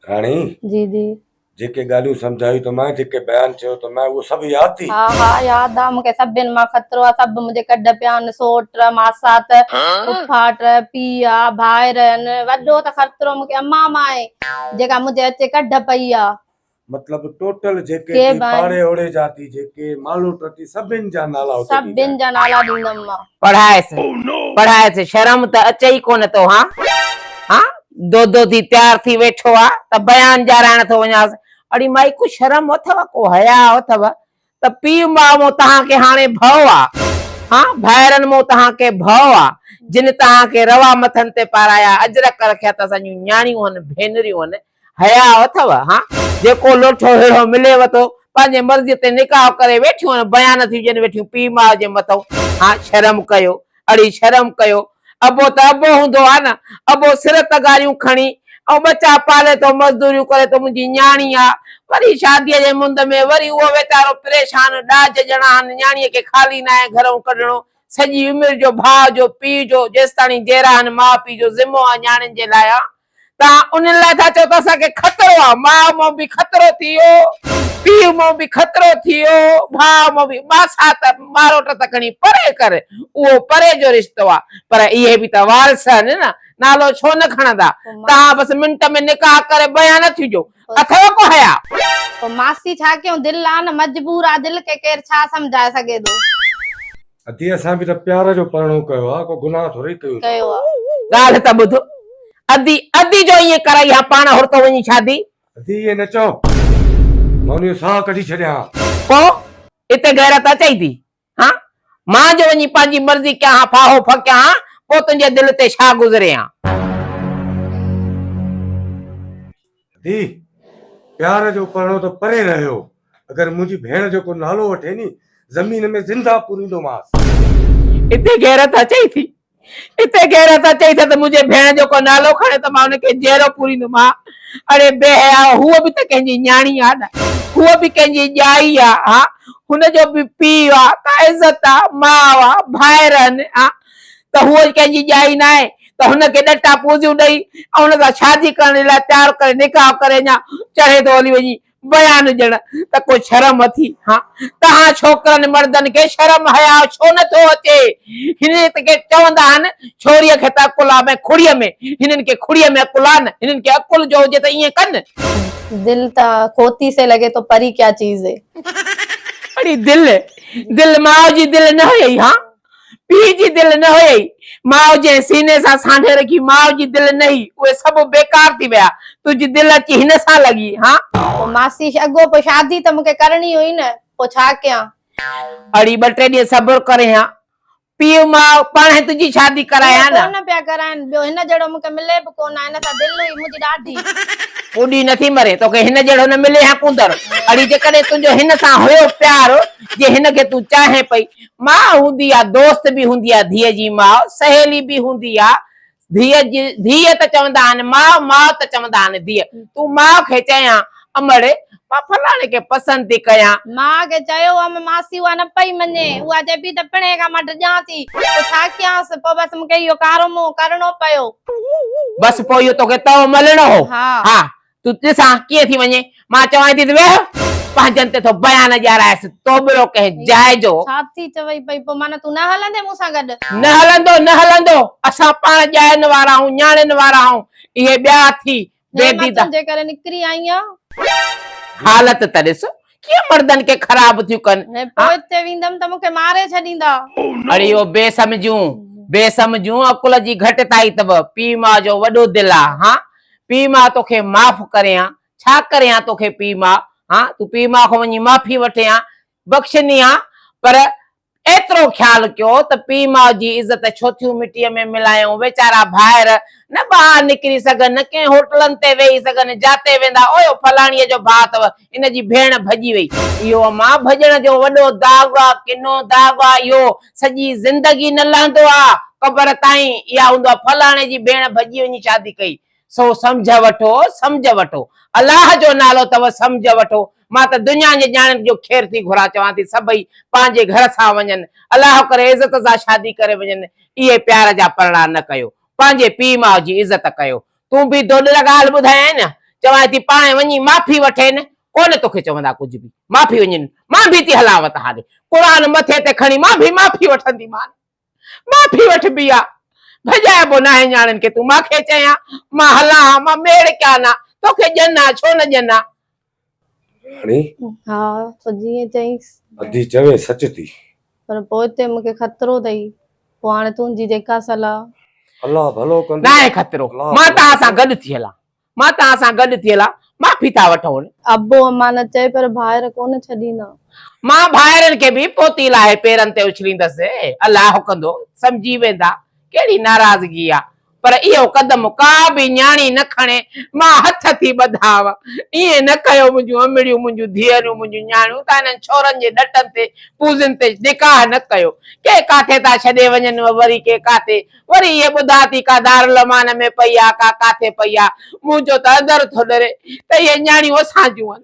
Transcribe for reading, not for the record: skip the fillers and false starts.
راڻي. جي جي. جيڪي ڳالهيون سمجهايون ته مان، جيڪي بيان چيو ته مان، اهو سڀ ياد ٿي؟ ها ها ياد آ، مون کي سڀن مان خطرو آ، سڀ منهنجي ڪڍ پيا آهن، سوٽ، ماسات، پڦاٽ، پيء آ، ڀائر آهن، وڏو ته خطرو مون کي امان مان آهي، جيڪا منهنجي اچي ڪڍ پئي آ. مطلب ٽوٽل جيڪي ٿي پاڙي اوڙي جا ٿي، جيڪي مالوٽ ٿي، سڀن جا نالا اتي ڏيندين. سڀن جا نالا ڏيندم مان. پڙهائيس پڙهائيس شرم ته اچئي ڪونه ٿو ها ها دودو ٿي تيار ٿي ويٺو آ ته بيان ڄارائڻ ٿو وڃانس. اڙي مائي ڪو شرم اٿو ڪو حياء اٿو ته پيء ماء مون توهان کي هاڻي ڀؤ آ ها ڀائرن مون توهان کي ڀؤ آ جن توهان کي روا مٿن تي پارايا اجرڪ رکيا ته اسان جون نياڻيون هن ڀينريون هن حياء اٿو ها جيڪو لوٺو ههڙو مليو ٿو پنهنجي مرضي تي نڪاح ڪري ويٺيون هن بيان ٿيون ڏين ويٺيون پيء ماء جي مٿئون ها شرم ڪيو اڙي شرم ڪيو، ابو ته ابو هوندو آ نه، ابو سر تغاريون کڻي ۽ ٻچا پالي ٿو، مزدوريون ڪري ٿو، منهنجي نياڻي آ، وري شاديء جي مند ۾ وري اهو ويچارو پريشان، ڏاج ڄڻا هن، نياڻيء کي خالي ناهي گهرئون ڪڍڻو، سڄي عمر جو ڀاء جو، پيء جو، جيستاڻي جيئرا هن ماء پيء جو ذمو آ نياڻين جي لاء آ. توهان انهن لاء ٿا چئو ته اسان کي خطرو آ، ماء مون به خطرو ٿي ويو، پيء مون به خطرو ٿي ويو، ڀاء مون به، ماسات ماروٽ ته کڻي پري ڪر، اهو پري جو رشتو آ، پر اهي به ته وارث آهن نه، نالو ڇو نه کڻندا، توهان بس منٽ ۾ نڪاح ڪري بيان نه ٿجو، اٿئو ڪو حياء؟ پوء ماسي ڇا ڪيون، دل آ نه مجبور آ، دل کي ڪير ڇا سمجهائي سگهي ٿو. ادي اسان به ته پيار جو پرڻو ڪيو آ، ڪو گناهه ٿورئي ڪيو اٿو. ڪيو آ. ڳالهه ته ٻڌ ادي، ادي جو ائين ڪرائي ها پاڻ هرتو وڃي شادي. ادي ائين نه چئو، مان ان جو ساهه ڪڍي ڇڏيان ها. پوء اتي غيرت اچئي ٿي ها؟ مان جو وڃي پنهنجي مرضي ڪيان ها، ڦاهو ڦڪيان ها، پوء تنهنجي دل تي ڇا گذري ها؟ ادي، پيار جو پرڻو ته پري رهيو، اگر منهنجي ڀيڻ جو ڪو نالو وٺي ني، زمين ۾ زنده پوريندومانس. اتي غيرت اچئي ٿي، اتي غيرت اچئي ٿي ته منهنجي ڀيڻ جو ڪو نالو کڻي ته مان ان کي جيئرو پوريندومان. اڙي بي حياء، هوء به ته ڪنهن جي نياڻي آ نه، هوء به ڪنهن جي ڄائي آ، ها، هن جو به پيء آ، ڪا عزت آ، ماء آ، ڀائر آهن، ها، ته هوء ڪنهن جي ڄائي ناهي ته هن کي ڏٽا پوزيون ڏئي ۽ هن سان شادي ڪرڻ جي لاء تيار ڪري نڪاح ڪري اڃا چڙهي ٿو هلي وڃي بيان ڏيڻ ته ڪو شرم اٿي ها تهان ڇوڪرن مردن کي شرم حياء ڇو نه ٿو اچي هنن کي چوندا آهن ڇوريء کي ته عقل آ ڀئي کڙيء ۾ هنن کي کڙيء ۾ عقل آ نه هنن کي عقل جو هجي ته ائين ڪن. دل ته کوتي سي لگي تو پري ڪيا چيز هي. اڙي دل دل ماء جي دل نه هئي ها پيء جي دل نه هئي، ماء جنهن سيني سان سانڍي رکي، ماء جي دل نه هئي، اهي سڀ بيڪار ٿي ويا، تنهنجي دل اچي هن سان لڳي، هان؟ پوء ماسي اڳو پوء شادي ته مون کي ڪرڻي هئي نه، پوء ڇا ڪيان؟ اڙي ٻه ٽي ڏينهن صبر ڪرين ها، پيء ماء پاڻهي تنهنجي شادي ڪرائي ها نه. ڪونه پيا ڪرائين، ٻيو هن جهڙو مون کي ملي به ڪونه ها، هن سان دل هئي منهنجي ڏاڍي. ٻڏي نٿي مرين، توکي هن جهڙو نه ملي ها ڪونڌر. اڙي جيڪڏهن تنهنجو هن سان هيو پيار، جي هن کي تون چاهين پئي، ماء هوندي آ، دوست به هوندي آ، ڌيء جي ماء، سهيلي به هوندي آ، ڌيء جي ڌيء ته چوندا آهن ماء، ماء ته چوندا آهن ڌيء. تون ماء کي چئين ها، امڙ، مان فلاڻي کي پسند ٿي ڪيان. ماء کي چيو هئم، ماسي اها نه پئي مڃي. اها چئي پئي ته پڻهين کان مان ڊڄان ٿي. پوء ڇا ڪيانس؟ پوء بس مون کي اهو ڪارو منهن ڪرڻو پيو. بس پوء اهو توکي تئو ملڻو هو. ها. ها، تون ڏسان ڪيئن ٿي وڃين. مان چوانء ٿي ته ويهه، پنهنجن تي ٿو بيان ڏيارائيس، توٻرو ڪنهن جاء جو. ڇا ٿي چوئي پئي؟ پوء معنيٰ تون نه هلندين مون سان گڏ؟ نه هلندو، نه هلندو. اسان پاڻ ڄائن وارا آهيون، نياڻين وارا آهيون. اهي ٻيا ٿي هي مان بي ديده. تنهنجي ڪري نڪري آئي آهيان. حالت ته ڏس، ڪيئن مردن کي خراب ٿيون ڪن. هي پوء اتي ويندم ته مون کي ماري ڇڏيندا. اڙي او بي سمجهون، بي سمجهون، عقل جي گهٽتائي اٿو. پيء ماء جو وڏو دل آ، هان؟ پيء ماء توکي معاف ڪري ها، ڇا ڪري ها توکي پيء ماء، ها تون پيء ماء کان وڃي معافي وٺين ها، بخشني ها، پر ايترو خيال ڪيو ته پيء ماء جي عزت ڇو ٿيون مٽيء ۾ ملايون، ويچارا ڀائر نه ٻاهر نڪري سگهن، نه ڪنهن هوٽلن تي ويهي سگهن، جاتي ويندا، اوهيو فلاڻيء جو ڀاء اٿو، ان جي ڀيڻ ڀڄي وئي. اهو امان ڀڄڻ جو وڏو داغ آ، ڪنو داغ آ، اهو سڄي زندگي نه لهندو آ، قبر تائين اها هوندو آ، فلاڻي جي ڀيڻ ڀڄي وڃي شادي ڪئي. سو سمجهه وٺو، سمجهه وٺو. الله جو نالو اٿو سمجهه وٺو. مان ته دنيا جي نياڻين جو خير ٿي گهران چوان ٿي سڀئي پنهنجي گهر سان وڃن، الله ڪري عزت سان شادي ڪري وڃن، اهي پيار جا پرڻا نه ڪيو. پنهنجي پيء ماء جي عزت ڪيو. تون به دوڏ ڳالهه ٻڌايائين نه؟ چوانء ٿي پاڻهي وڃي معافي وٺين، ڪونه توکي چوندا ڪجهه به. معافي وڃين، مان به ٿي هلانء تهان ڏي. قرآن مٿي تي کڻي مان به معافي وٺنديمان. معافي وٺبي آ، ڀڄائبو ناهي نياڻين کي. تون مان کي چئين ها، مان هلان ها، مان ميڙ ڪيان ها، توکي ڄن ها، ڇو نه ڄن ها؟ راڻي. ها، تو جيئن چئينس. ادي چوين سچ ٿي. پر پوئتي مون کي خطرو اٿئي. پوء هاڻي تنهنجي جيڪا صلاح. الله ڀلو ڪندو. ناهي خطرو. مان توهان سان گڏ ٿي هلان. مان توهان سان گڏ ٿي هلان. معافي ٿا وٺون. ابو امان نه چئي پر ڀائر ڪونه ڇڏيندا. مان ڀائرن کي به پوتي لاهي پيرن تي اڇليندس. الله ڪندو سمجهي ويندا. ڪهڙي ناراضگي آ. پر اهو قدم ڪا به نياڻي نه کڻي، مان هٿ ٿي ٻڌانء. ائين نه ڪيو منهنجون امڙيون، منهنجون ڌيئريون، منهنجون نياڻيون ته انهن ڇورن جي ڏٽن تي، پوزين تي نڪاح نه ڪيو. ڪي ڪاٿي ٿا ڇڏي وڃن وري ڪي ڪاٿي. وري اهي ٻڌان ٿي ڪا دارالامان ۾ پئي آ، ڪا ڪاٿي پئي آ. منهنجو ته اندر ٿو ڏري ته اهي نياڻيون اسان جون آهن.